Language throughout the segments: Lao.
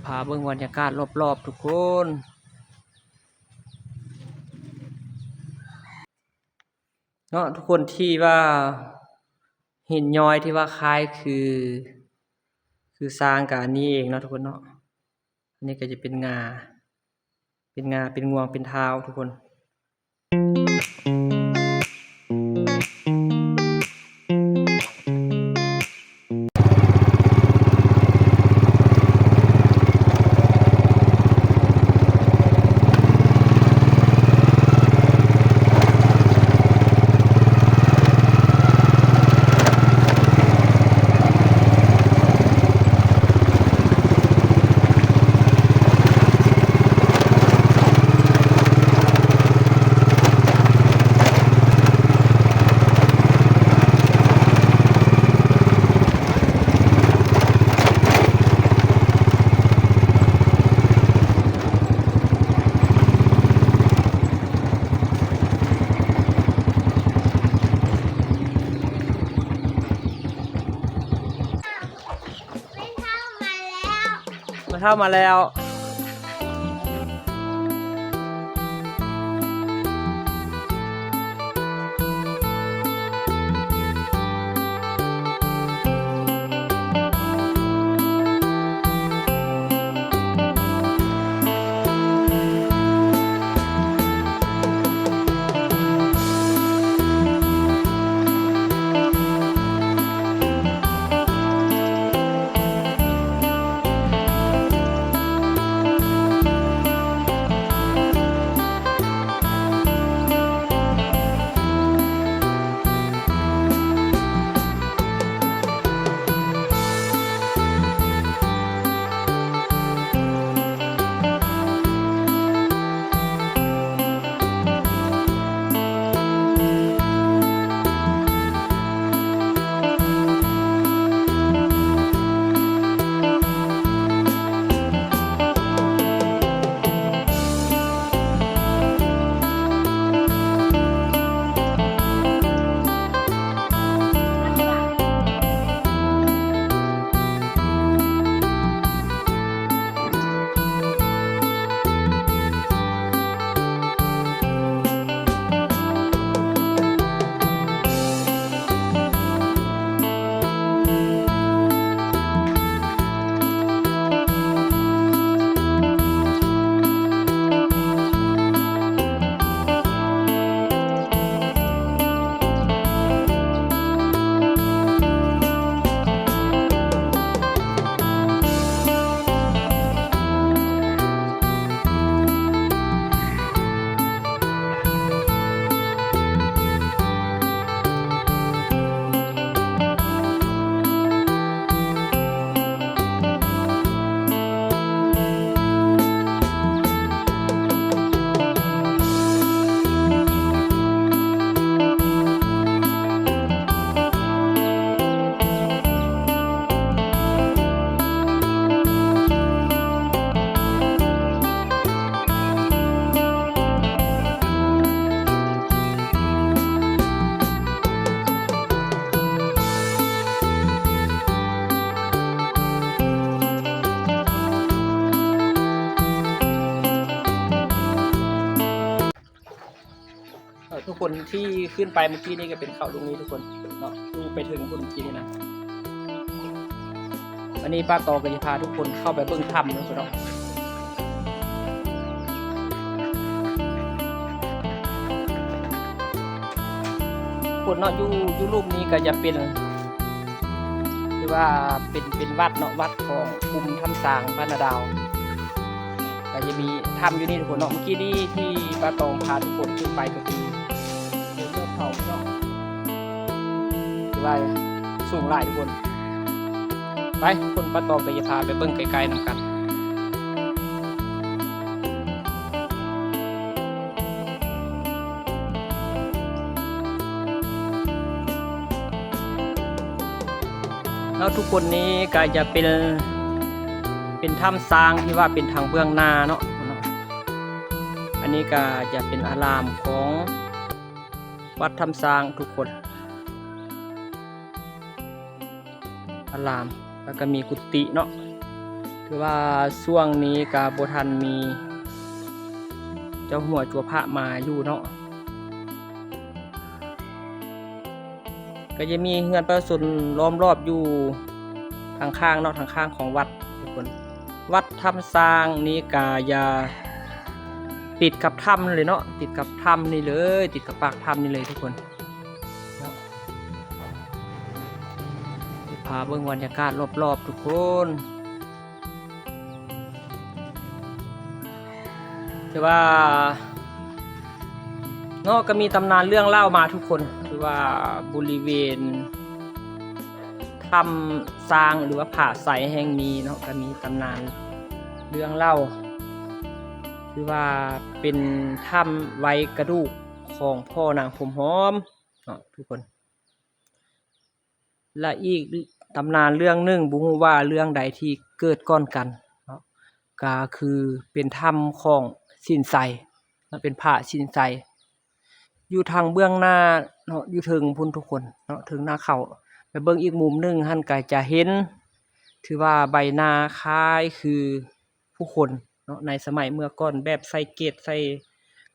ພາເບິ່ງບັນຍາກາດລອບໆ ທຸກຄົນເນາະ ທຸກຄົນ ທີ່ວ່າຫີນຍ້ອຍທີ່ວ່າຄ້າຍຄື ຄືຊ້າງກະອັນນີ້ເອງເນາະ ທຸກຄົນເນາະ. ອັນນີ້ກໍຈະເປັນງາ ເປັນງາ ເປັນງວງ ເປັນທ້າວ ທຸກຄົນ. แม่เฒ่ามาแล้ว แม่เฒ่ามาแล้ว ເອີ ທຸກຄົນ ທີ່ຂຶ້ນໄປເມື່ອກີ້ນີ້ກໍເປັນເຂົາລູກນີ້ທຸກຄົນເນາະ ຢູ່ໄປເຖິງພຸ້ນເມື່ອກີ້ນີ້ນະ. ອັນນີ້ປ້າຕອງກໍຈະພາທຸກຄົນເຂົ້າໄປເບິ່ງຖ້ຳເນາະ ເນາະ ຄົນເນາະ. ຢູ່ ຢູ່ລຸ່ມນີ້ກໍຈະເປັນ ຖືວ່າເປັນ ເປັນວັດເນາະ ວັດຂອງກຸ່ມຖ້ຳຊ້າງບ້ານນາດາວ ກໍຈະມີຖ້ຳຢູ່ນີ້ທຸກຄົນເນາະ. ເມື່ອກີ້ນີ້ທີ່ປ້າຕອງພາທຸກຄົນຂຶ້ນໄປກໍຄືເປັນເທື່ອເຂົາເນາະ ຖືວ່າສູງຫຼາຍທຸກຄົນ. ໄປ ທຸກຄົນ ປ້າຕອງກໍຈະພາໄປເບິ່ງໃກ້ໆນຳກັນ. ແລ້ວທຸກຄົນ ນີ້ກໍຈະເປັນ ເປັນຖ້ຳຊ້າງທີ່ວ່າເປັນທາງເບື້ອງໜ້າເນາະ. ອັນນີ້ກໍຈະເປັນອາລາມຂອງວັດຖ້ຳຊ້າງທຸກຄົນ ອາລາມ ແລ້ວກໍມີກຸຕິເນາະ. ຄືວ່າຊ່ວງນີ້ກໍບໍ່ທັນມີເຈົ້າຫົວຈົວພະມາຢູ່ເນາະ. ກໍຈະມີເຮືອນປະຊາຊົນລ້ອມລອບຢູ່ທາງຂ້າງເນາະ, ທາງຂ້າງຂອງວັດທຸກຄົນ. ວັດຖ້ຳຊ້າງນີ້ກໍຈະຕິດກັບຖ້ຳເລີຍເນາະ, ຕິດກັບຖ້ຳນີ້ເລີຍ, ຕິດກັບປາກຖ້ຳນີ້ເລີຍທຸກຄົນເນາະ. ພາເບິ່ງບັນຍາກາດລອບໆທຸກຄົນ. ຖືວ່າເນາະ ກໍມີຕຳນານເລື່ອງເລົ່າມາທຸກຄົນ. ຖືວ່າບໍລິເວນຖ້ຳຊ້າງ ຫຼືວ່າຜາໄຊແຫ່ງນີ້ເນາະ ກໍມີຕຳນານເລື່ອງເລົ່າ. ຖືວ່າເປັນຖ້ຳໄວ້ກະດູກຂອງພໍ່ນາງພົມຫອມເນາະທຸກຄົນ. ແລະ ອີກຕຳນານເລື່ອງໜຶ່ງ ບໍ່ຮູ້ວ່າເລື່ອງໃດທີ່ເກີດກ່ອນກັນເນາະ, ກໍຄືເປັນຖ້ຳຂອງສິນໄຊເນາະ, ເປັນຜາສິນໄຊ ຢູ່ທາງເບື້ອງໜ້າເນາະ, ຢູ່ເທິງພຸ້ນທຸກຄົນເນາະ, ເທິງໜ້າເຂົ້າ. ໄປເບິ່ງອີກມຸມໜຶ່ງຫັ້ນ ກໍຈະເຫັນ ຖືວ່າໃບໜ້າຄ້າຍຄື ຜູ້ຄົນເນາະ ໃນສະໄໝເມື່ອກ່ອນ ແບບໃສ່ເກດ ໃສ່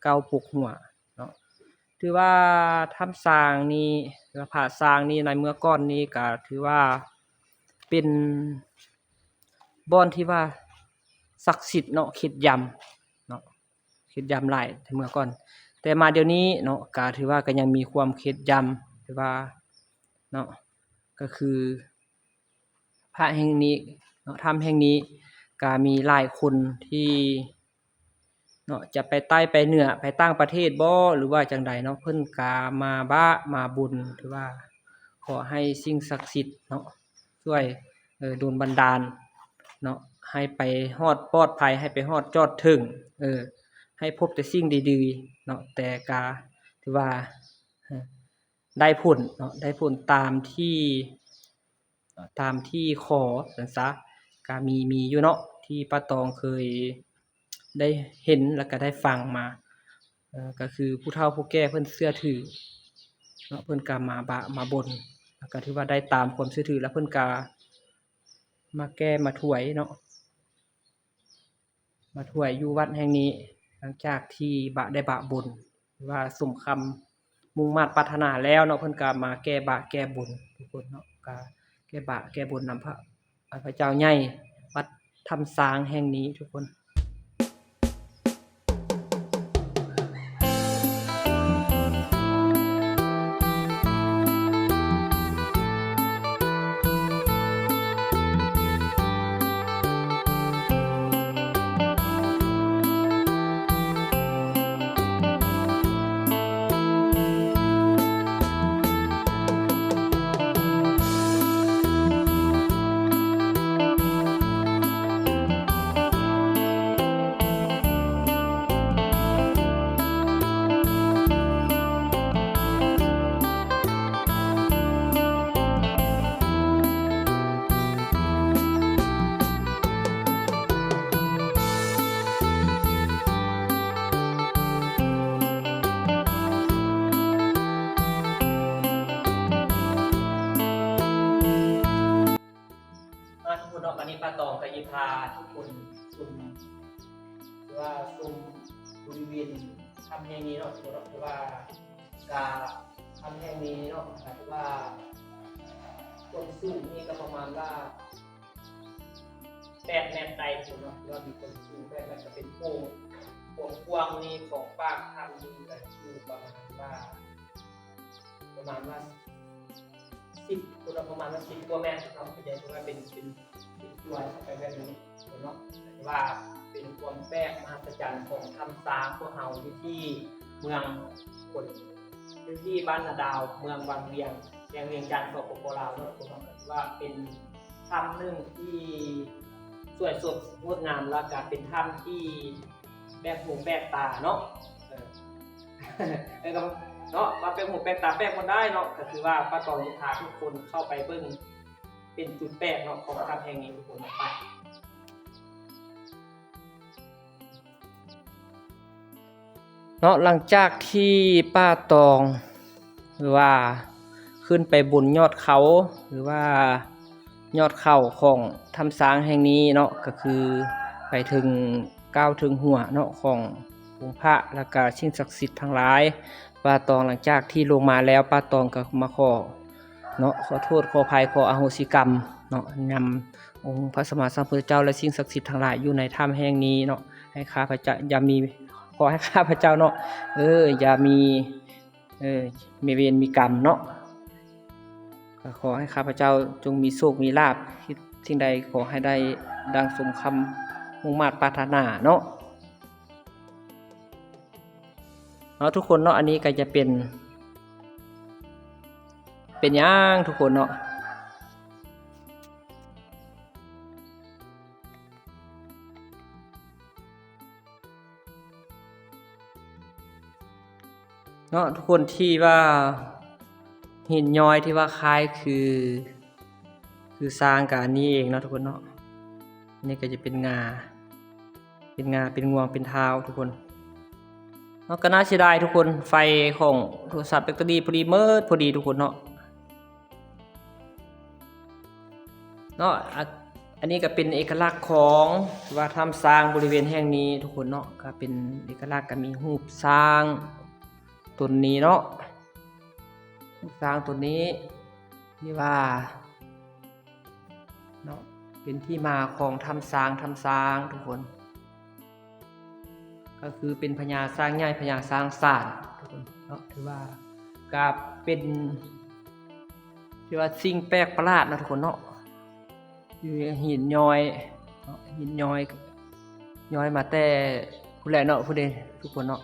ເກົ້າປົກຫົວເນາະ. ຖືວ່າຖ້ຳຊ້າງນີ້ ຫຼືວ່າຜາຊ້າງນີ້ ໃນເມື່ອກ່ອນນີ້ກໍຖືວ່າເປັນບ່ອນທີ່ວ່າສັກສິດເນາະ, ເຂດຢຳເນາະ, ເຂດຢຳຫຼາຍແຕ່ເມື່ອກ່ອນ. ແຕ່ມາດຽວນີ້ເນາະ ກໍຖືວ່າກໍຍັງມີຄວາມເຂດຢຳ ຖືວ່າເນາະ ກໍຄື ພະແຫ່ງນີ້ເນາະ, ຖ້ຳແຫ່ງນີ້ກະມີຫຼາຍຄົນທີ່ເນາະ ຈະໄປໃຕ້ໄປເໜືອ ໄປຕ່າງປະເທດບໍ ຫຼືວ່າຈັ່ງໃດເນາະ, ເພິ່ນກະມາບະມາບຸນ ຖືວ່າຂໍໃຫ້ສິ່ງສັກສິດເນາະ ຊ່ວຍ ເອີ ດົນບັນດານເນາະ ໃຫ້ໄປຮອດປອດໄພ ໃຫ້ໄປຮອດຈອດເຖິງ ເອີ ໃຫ້ພົບແຕ່ສິ່ງດີໆເນາະ. ແຕ່ກະຖືວ່າ ໄດ້ຜົນເນາະ, ໄດ້ຜົນຕາມທີ່ ຕາມທີ່ຂໍຊັ້ນຊະ. ກະມີ ມີຢູ່ເນາະ ທີ່ປ້າຕອງເຄີຍໄດ້ເຫັນ ແລ້ວກະໄດ້ຟັງມາ ເອີ ກະຄືຜູ້ເຖົ້າຜູ້ແກ່ເພິ່ນເຊື່ອຖືເນາະ, ເພິ່ນກະມາບະມາບົນ ແລ້ວກະຖືວ່າໄດ້ຕາມຄວາມເຊື່ອຖື ແລ້ວເພິ່ນກະມາແກ້ມາຖວາຍເນາະ. ມາຖວາຍຢູ່ວັດແຫ່ງນີ້ ຫຼັງຈາກທີ່ບະ ໄດ້ບະບົນ ຫຼືວ່າສົມຄຳມຸ່ງມາດປາດຖະໜາແລ້ວເນາະ, ເພິ່ນກໍມາແກ້ບະແກ້ບຸນທຸກຄົນເນາະ, ກໍແກ້ບະແກ້ບຸນນຳພະ ພະເຈົ້າໃຫຍ່ວັດຖ້ຳຊ້າງແຫ່ງນີ້ທຸກຄົນ. ອ່າ ທຸກຄົນເນາະ, ບາດນີ້ປ້າຕອງກໍຊິພາທຸກຄົນຊົມ ຫຼືວ່າຊົມບໍລິເວນຖ້ຳແຫ່ງນີ້ເນາະ ທຸກຄົນເນາະ. ຖືວ່າກະຖ້ຳແຫ່ງນີ້ເນາະ ກໍຖືວ່າຄວາມສູງນີ້ກໍປະມານວ່າແປດແມັດໄດ້ ທຸກຄົນເນາະ, ຖືວ່າມີຄວາມສູງແປດແມັດ. ກໍເປັນໂພງ ຄວາມກວ້າງນີ້ຂອງປາກຖ້ຳນີ້ກໍຢູ່ປະມານວ່າ ປະມານວ່າສິບ ພຸ້ນລະ ປະມານວ່າສິບກວ່າແມັດເນາະ, ເປັນ ເປັນ ເປັນ ເປັນຕົວໄປແບບນີ້ເນາະ. ຖືວ່າເປັນຄວາມແປກມະຫັດສະຈັນຂອງຖ້ຳຊ້າງພວກເຮົາ ຢູ່ທີ່ເມືອງຄົນ ຢູ່ທີ່ບ້ານນາດາວ ເມືອງວັງວຽງ ແຂວງວຽງຈັນ ສປປ ລາວເນາະ. ຖືວ່າເປັນຖ້ຳໜຶ່ງທີ່ສວຍສົດງົດງາມ ແລ້ວກະເປັນຖ້ຳທີ່ ແປກຫູແປກຕາເນາະ ເອີ ເອີ ເນາະ ວ່າແປກຫູແປກຕາ ແປກບໍ່ໄດ້ເນາະ. ກໍຄືວ່າປ້າຕອງຈະພາທຸກຄົນເຂົ້າໄປເບິ່ງເປັນຈຸດແປກເນາະ ຂອງຖ້ຳແຫ່ງນີ້ ທຸກຄົນເນາະ. ໄປເນາະ ຫຼັງຈາກທີ່ປ້າຕອງ ຫຼືວ່າຂຶ້ນໄປບົນຍອດເຂົາ ຫຼືວ່າ ຍອດເຂົາຂອງຖ້ຳຊ້າງແຫ່ງນີ້ເນາະ ກໍຄືໄປເຖິງ ກ້າວເຖິງຫົວເນາະ ຂອງອົງພະ ແລ້ວກະສິ່ງສັກສິດທັງຫຼາຍ. ປ້າຕອງ ຫຼັງຈາກທີ່ລົງມາແລ້ວ ປ້າຕອງກໍມາຂໍເນາະ ຂໍໂທດ ຂໍອະໄພ ຂໍອະໂຫສິກຳເນາະ ນຳອົງພະສຳມາສຳພຸດທະເຈົ້າ ແລະ ສິ່ງສັກສິດທັງຫຼາຍຢູ່ໃນຖ້ຳແຫ່ງນີ້ເນາະ ໃຫ້ຂ້າພະເຈົ້າ ຢ່າມີ ຂໍໃຫ້ຂ້າພະເຈົ້າເນາະ ເອີ ຢ່າມີ ເອີ ມີເວນມີກຳເນາະ ກໍຂໍໃຫ້ຂ້າພະເຈົ້າຈົ່ງມີໂຊກມີລາບ ຄິດສິ່ງໃດຂໍໃຫ້ໄດ້ດັ່ງສົມຄຳມຸ່ງມາດປາດຖະໜາເນາະ ເນາະທຸກຄົນເນາະ. ອັນນີ້ກໍຈະເປັນ ເປັນຫຍັງທຸກຄົນເນາະ ເນາະ ທຸກຄົນ ທີ່ວ່າຫີນຍ້ອຍທີ່ວ່າຄ້າຍຄື ຄືຊ້າງ ກະອັນນີ້ເອງເນາະທຸກຄົນເນາະ. ອັນນີ້ກໍຈະເປັນງາ ເປັນງາ ເປັນງວງ ເປັນທ້າວທຸກຄົນເນາະ. ກໍໜ້າເສຍດາຍທຸກຄົນ ໄຟຂອງໂທລະສັບແບັດເຕີຣີພໍດີໝົດ ພໍດີທຸກຄົນເນາະ. ເນາະ ອາ ອັນນີ້ກໍເປັນເອກະລັກຂອງວ່າຖ້ຳຊ້າງບໍລິເວນແຫ່ງນີ້ທຸກຄົນເນາະ ກໍເປັນເອກະລັກ ກໍມີຮູບຊ້າງຕົນນີ້ເນາະ ຮູບຊ້າງຕົນນີ້ ທີ່ວ່າເນາະ ເປັນທີ່ມາຂອງຖ້ຳຊ້າງ ຖ້ຳຊ້າງທຸກຄົນ. ກໍຄືເປັນພະຍາຊ້າງໃຫຍ່ ພະຍາຊ້າງສານທຸກຄົນເນາະ ຖືວ່າກໍເປັນ ຖືວ່າສິ່ງແປກປະຫຼາດເນາະທຸກຄົນເນາະ. ຢູ່ຫີນຍ້ອຍເນາະ ຫີນຍ້ອຍ ຍ້ອຍມາແຕ່ພຸ້ນແຫຼະເນາະ ພຸ້ນເດທຸກຄົນເນາະ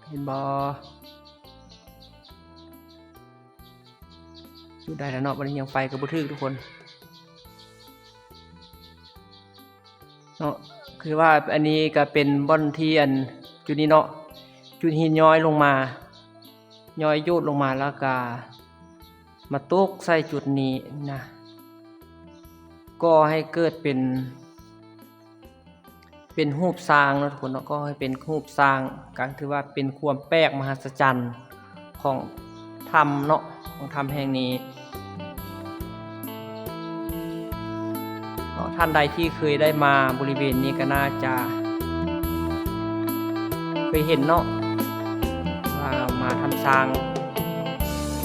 ເຫັນບໍ່? ຈຸດໃດລະເນາະ ບັດນີ້ຍັງໄຟກໍບໍ່ຖືກທຸກຄົນເນາະ. ຄືວ່າອັນນີ້ກໍເປັນບ່ອນທີ່ ອັນ ຈຸດນີ້ເນາະ ຈຸດຫີນຍ້ອຍລົງມາ ຍ້ອຍໂຍດລົງມາ ແລ້ວກໍມາຕົກໃສ່ຈຸດນີ້ນະ ກໍໃຫ້ເກີດເປັນ ເປັນຮູບຊ້າງເນາະທຸກຄົນເນາະ ກໍໃຫ້ເປັນຮູບຊ້າງ ກໍຖືວ່າເປັນຄວາມແປກມະຫັດສະຈັນຂອງຖ້ຳເນາະ ຂອງຖ້ຳແຫ່ງນີ້ເນາະ. ທ່ານໃດທີ່ເຄີຍໄດ້ມາບໍລິເວນນີ້ກໍໜ້າຈະເຄີຍເຫັນເນາະ ວ່າມາຖ້ຳຊ້າງ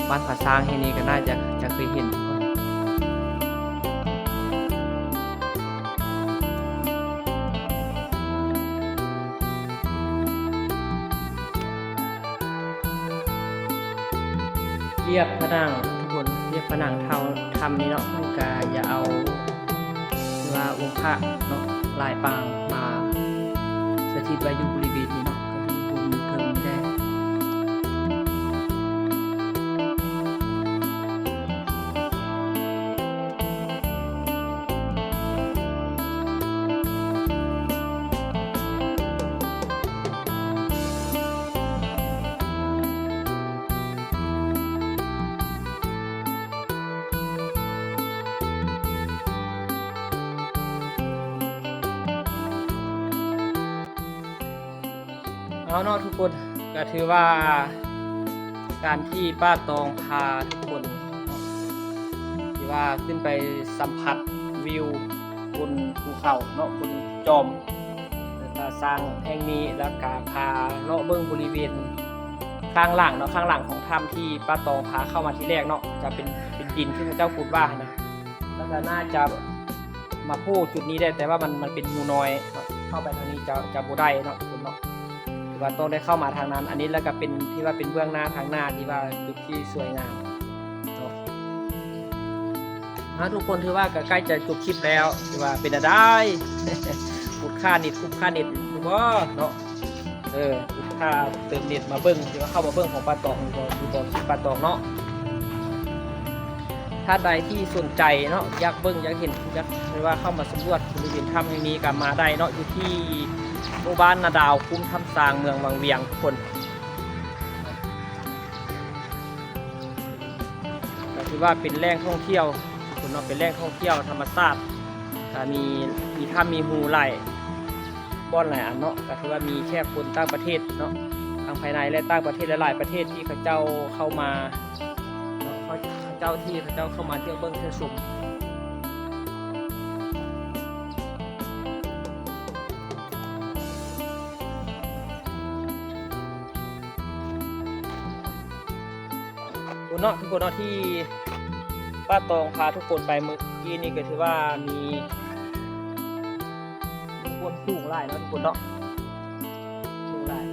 ບ້ານຜາຊ້າງແຫ່ງນີ້ກໍໜ້າຈະ ຈະເຄີຍເຫັນ. ລຽບຜະໜັງທຸກຄົນ ລຽບຜະໜັງເທົ່າຖ້ຳນີ້ເນາະ ເພິ່ນກະຢາກເອົາ ຫຼືວ່າອົງພະເນາະ ລາຍປາງມາສະຖິດໄວ້ຢູ່ບໍລິເວນນີ້ເນາະ ກໍຢູ່ບົນເທິງນີ້ແຫຼະ. ເອົາເນາະທຸກຄົນ ກໍຖືວ່າການທີ່ປ້າຕອງພາທຸກຄົນເນາະ ທີ່ວ່າຂຶ້ນໄປສຳຜັດວິວບົນພູເຂົາເນາະ ບົນຈອມຜາຊ້າງແຫ່ງນີ້ ແລ້ວກະພາເລາະເບິ່ງບໍລິເວນຂ້າງຫຼັງເນາະ ຂ້າງຫຼັງຂອງຖ້ຳທີ່ປ້າຕອງພາເຂົ້າມາທີແລກເນາະ ຈະເປັນ ເປັນດິນທີ່ເຂົາເຈົ້າຂຸດວ່າຫັ້ນນະ ແລ້ວກໍໜ້າຈະມາໂຜ່ຈຸດນີ້ໄດ້ ແຕ່ວ່າມັນ ມັນເປັນຮູນ້ອຍເນາະ ເຂົ້າໄປທາງນີ້ຈະ ຈະບໍ່ໄດ້ເນາະທຸກຄົນເນາະ ຖືວ່າຕ້ອງໄດ້ເຂົ້າມາທາງນັ້ນ. ອັນນີ້ແລ້ວກໍເປັນ ທີ່ວ່າເປັນເບື້ອງໜ້າ ທາງໜ້າ ທີ່ວ່າຈຸດທີ່ສວຍງາມເນາະ. ເອົາ ທຸກຄົນ ຖືວ່າກໍໃກ້ຈະຈົບຄລິບແລ້ວ ຖືວ່າເປັນແນວໃດ ຄຸ້ມຄ່າເນັດ ຄຸ້ມຄ່າເນັດຢູ່ບໍ່ເນາະ? ເອີ ຄ່າເຕີມເນັດມາເບິ່ງ ທີ່ວ່າເຂົ້າມາເບິ່ງຂອງປ້າຕອງຢູ່ບໍ່ ຢູ່ບໍ່ ຄລິບປ້າຕອງເນາະ. ທ່ານໃດທີ່ສົນໃຈເນາະ ຢາກເບິ່ງ ຢາກເຫັນ ຢາກ ຫຼືວ່າເຂົ້າມາສຳຫຼວດບໍລິເວນຖ້ຳແຫ່ງນີ້ກໍມາໄດ້ເນາະ ຢູ່ທີ່ໝູ່ບ້ານນາດາວ ຄຸ້ມຖ້ຳຊ້າງ ເມືອງວັງວຽງທຸກຄົນ. ກໍຖືວ່າເປັນແຫຼ່ງທ່ອງທ່ຽວທຸກຄົນເນາະ ເປັນແຫຼ່ງທ່ອງທ່ຽວທຳມະຊາດ ກໍມີ ມີຖ້ຳມີຮູຫຼາຍ ບ່ອນຫຼາຍອັນເນາະ ກໍຖືວ່າມີແຂກຄົນຕ່າງປະເທດເນາະ ທັງພາຍໃນ ແລະ ຕ່າງປະເທດ ຫຼາຍໆປະເທດທີ່ເຂົາເຈົ້າເຂົ້າມາເນາະ ເຂົາ ເຂົາເຈົ້າທີ່ເຂົາເຈົ້າເຂົ້າມາທ່ຽວເບິ່ງທ່ຽວຊົມ เนาะ ทุกคนเนาะ ที่ป้าตองพาทุกคนไปเมื่อกี้นี้ก็ถือว่ามีคนสูงหลายเนาะ ทุกคนเนาะ สูงหลาย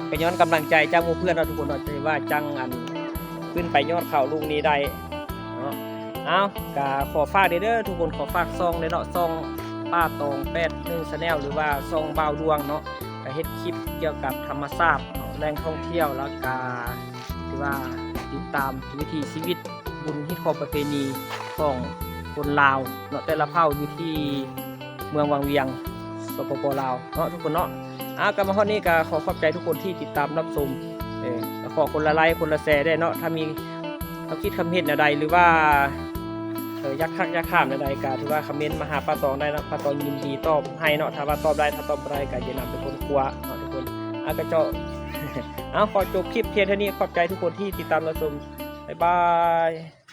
ก็ย้อนกำลังใจจากหมู่เพื่อนเนาะ ทุกคนเนาะ ที่ว่าจั่งอันขึ้นไปยอดเขาลูกนี้ได้เนาะ เอ้า ก็ขอฝากเด้อ ทุกคน ขอฝากช่องเด้อเนาะ ช่องป้าตองแปดหนึ่ง Channel หรือว่าช่องบ่าวดวงเนาะ ก็เฮ็ดคลิปเกี่ยวกับธรรมชาติเนาะ แหล่งท่องเที่ยว แล้วก็ถือว่าติดตามวิถีชีวิต บุญฮีตคองประเพณีของคนลาวเนาะ แต่ละเผ่าอยู่ที่เมืองวังเวียง สปป ลาวเนาะ ทุกคนเนาะ อ่า ก็มาฮอดนี้ก็ขอขอบใจทุกคนที่ติดตามรับชม เออ ก็ขอคนละไลค์ คนละแชร์ได้เนาะ ถ้ามีความคิดความเห็นแนวใด หรือว่า เออ อยากทักอยากถามแนวใด ก็ถือว่าคอมเมนต์มาหาป้าตองได้เนาะ ป้าตองยินดีตอบให้เนาะ ถ้าว่าตอบได้ ถ้าตอบบ่ได้ก็อย่านำไปค้นคว้าเนาะ ทุกคน อ่ะ ก็เจาะ เอา ขอจบคลิปเพียงเท่านี้ ขอบใจทุกคนที่ติดตามรับชม บ๊ายบาย